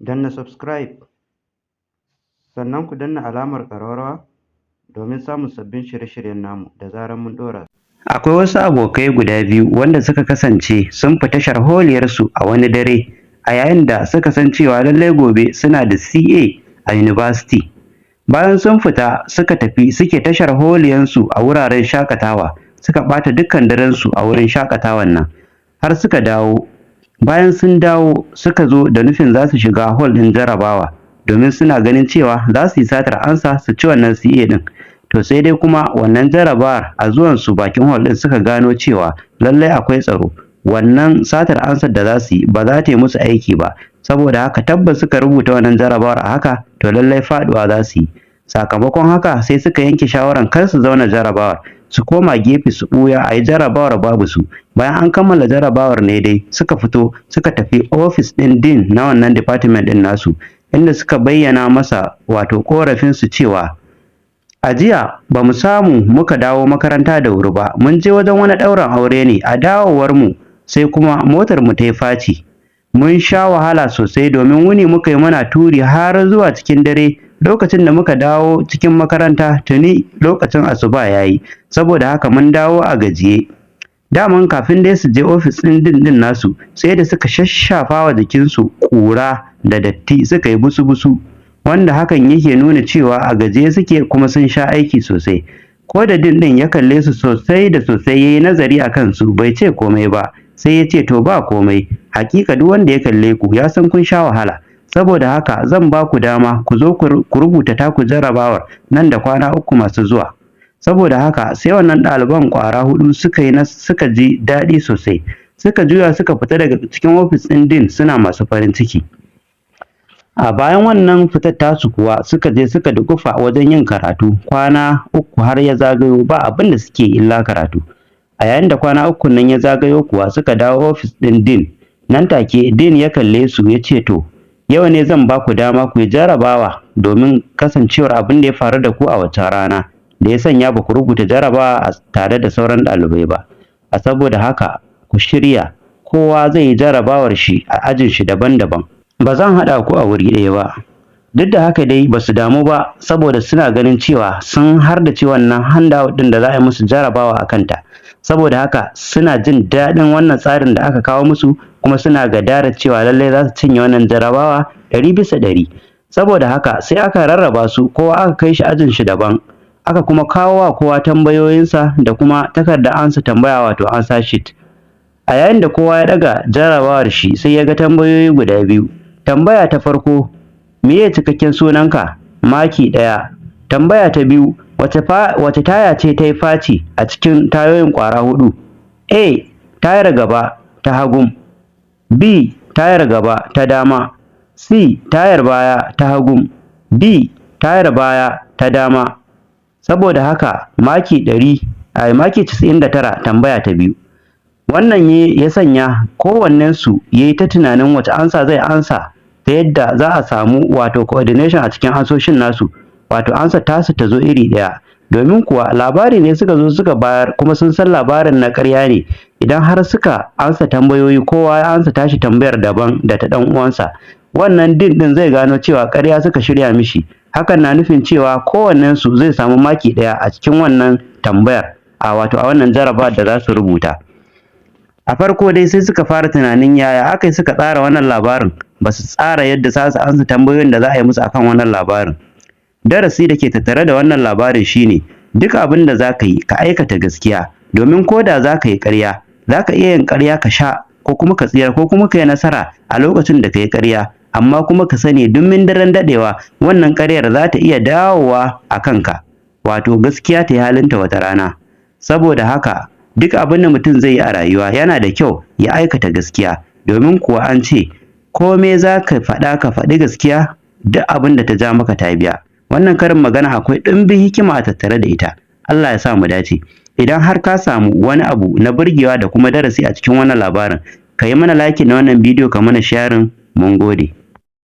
Danna subscribe sannan ku danna alamar ƙararrawa domin samun sabbin shirye-shiryen namu da zarar mun ɗora. Akwai wasu abokai guda biyu wanda suka kasance sun fita sharholiyarsu a wani dare a yayin da suka san cewa lallai gobe suna da CA a university. Bayan sun fita suka tafi suke ta sharholiyansu a wuraren shaƙatawa, suka ɓata dukkan darensu a wurin shaƙatawan nan har suka dawo. Bayan sun dawo suka zo da nufin za su shiga hall ɗin jarabawa domin suna ganin cewa za su yi satar ansa su ci wannan CA ɗin. To sai dai kuma wannan jarabawar a zuwansu bakin hall ɗin suka gano cewa lallai akwai tsaro. Wannan satar ansar da za su yi ba za ta yi musu aiki ba, saboda haka tabbas suka rubuta wannan jarabawar a haka, to lallai faɗuwa za su yi. Sakamakon haka sai suka yanke shawarar kar su zauna jarabawar, su koma gefe su ɓuya a yi jarabawar babu su. Bayan an kammala jarabawar ne dai suka fito suka tafi ofis ɗin dean na wannan department ɗin nasu, inda suka bayyana masa wato ƙorafinsu cewa a jiya ba mu samu muka dawo makaranta da wuri ba, mun je wajen wani ɗaurin aure ne, a dawowar mu sai kuma motar mu ta yi faci. Mun sha wahala sosai domin wuni muka yi muna turi har zuwa cikin dare. Lokacin da muka dawo cikin makaranta tuni lokacin asuba ya yi, saboda haka mun dawo a gajiye. Daman kafin dai su je ofis ɗin dean ɗin nasu sai da suka shashafa wa jikinsu ƙura da datti, suka yi busu-busu, wanda hakan yake nuna cewa a gajiye suke kuma sun sha aiki sosai. Ko da dean ɗin ya kalle su sosai da sosai ya yi nazari a kansu, bai ce komai ba, sai ya ce, "To, ba komai, hakika duk wanda ya kalle ku ya san kun sha wahala. Saboda haka zan ba ku dama ku zo ku rubuta taku jarabawar nan da kwana 3 masu zuwa." Saboda haka sai wannan ɗaliban ƙwara huɗu suka yi suka ji daɗi sosai, suka juya suka fita daga cikin ofis ɗin dean suna masu farin ciki. A bayan wannan fitar tasu kuwa suka je suka duƙufa wajen yin karatu. Kwana 3 har ya zagayo ba abin da suke illa karatu. A yayin da kwana 3 nan ya zagayo kuwa suka dawo ofis ɗin dean. Nan take dean ya kalle su ya ce, "To, yau ne zan ba ku dama ku yi jarabawa domin kasancewar abin da ya faru da ku a waccan rana da ya sanya ba ku rubuta jarabawa tare da sauran ɗalibai ba. A saboda haka ku shirya, kowa zai yi jarabawar shi a ajin shi daban-daban, ba zan haɗa ku a wuri ɗaya ba." Duk da haka dai ba su damu ba, saboda suna ganin cewa sun hardace wannan handout ɗin da za a yi musu jarabawa a kanta. Saboda haka suna jin daɗin wannan tsarin da aka kawo musu, kuma suna gadarar cewa lallai za su cinye wannan jarabawa 100%. Saboda haka sai aka rarraba su, kowa aka kai shi ajin shi daban, aka kuma kawo wa kowa tambayoyinsa da kuma takardar ansa tambaya, wato answer sheet. A yayin da kowa ya ɗaga jarabawar shi sai ya ga tambayoyi guda biyu. Tambaya ta farko, "Meye cikakken sunanka?" Maki 1. Tambaya ta biyu, "Wace taya ce ta yi faci a cikin tayoyin ƙwara huɗu?" A, tayar gaba ta hagun. B, tayar gaba ta dama. C, tayar baya ta hagun. D, tayar baya ta dama. Saboda haka maki 100, ai maki 99 tambaya ta biyu. Wannan ya sanya kowannensu ya yi ta tunanin wace ansa zai ansa ta yadda za a samu wato coordination a cikin ansoshin nasu, wato ansa tasu ta zo iri ɗaya. Domin kuwa labari ne suka zo suka bayar kuma sun san labarin na ƙarya ne. Idan har suka ansa tambayoyi, kowa ya ansa tashi tambayar daban da ta ɗan uwansa, wannan dean ɗin zai gano cewa ƙarya suka shirya mishi. Hakan na nufin cewa kowannensu zai samu maki 1 a cikin wannan tambayar, a wato a wannan jarabawar da za su rubuta. A farko dai sai suka fara tunanin yaya aka yi suka tsara wannan labarin, ba su tsara yadda za su ansa tambayoyin da za a yi musu akan wannan labarin. Darasi da ke tattare da wannan labarin shine duk abin da za ka yi, ka aikata gaskiya, domin ko da za ka yi ƙarya, za ka iya yin ƙarya ka sha ko kuma ka tsira ko kuma ka yi nasara a lokacin da ka yi ƙarya, amma kuma ka sani duk daren daɗewa wannan ƙaryar za ta iya dawowa a kanka, wato gaskiya ta yi halinta wata rana. Saboda haka duk abin da mutum zai yi a rayuwa yana da kyau ya aikata gaskiya, domin kuwa an ce kome za ka faɗa, ka faɗi gaskiya, duk abin da ta ja maka ta biya. Wannan karin magana akwai ɗimbin hikima a tattare da ita. Allah ya sa mu dace. Idan har ka samu wani abu na burgewa da kuma darasi a cikin wannan labarin, ka yi mana like na wannan bidiyo, ka mana sharing. Mun gode.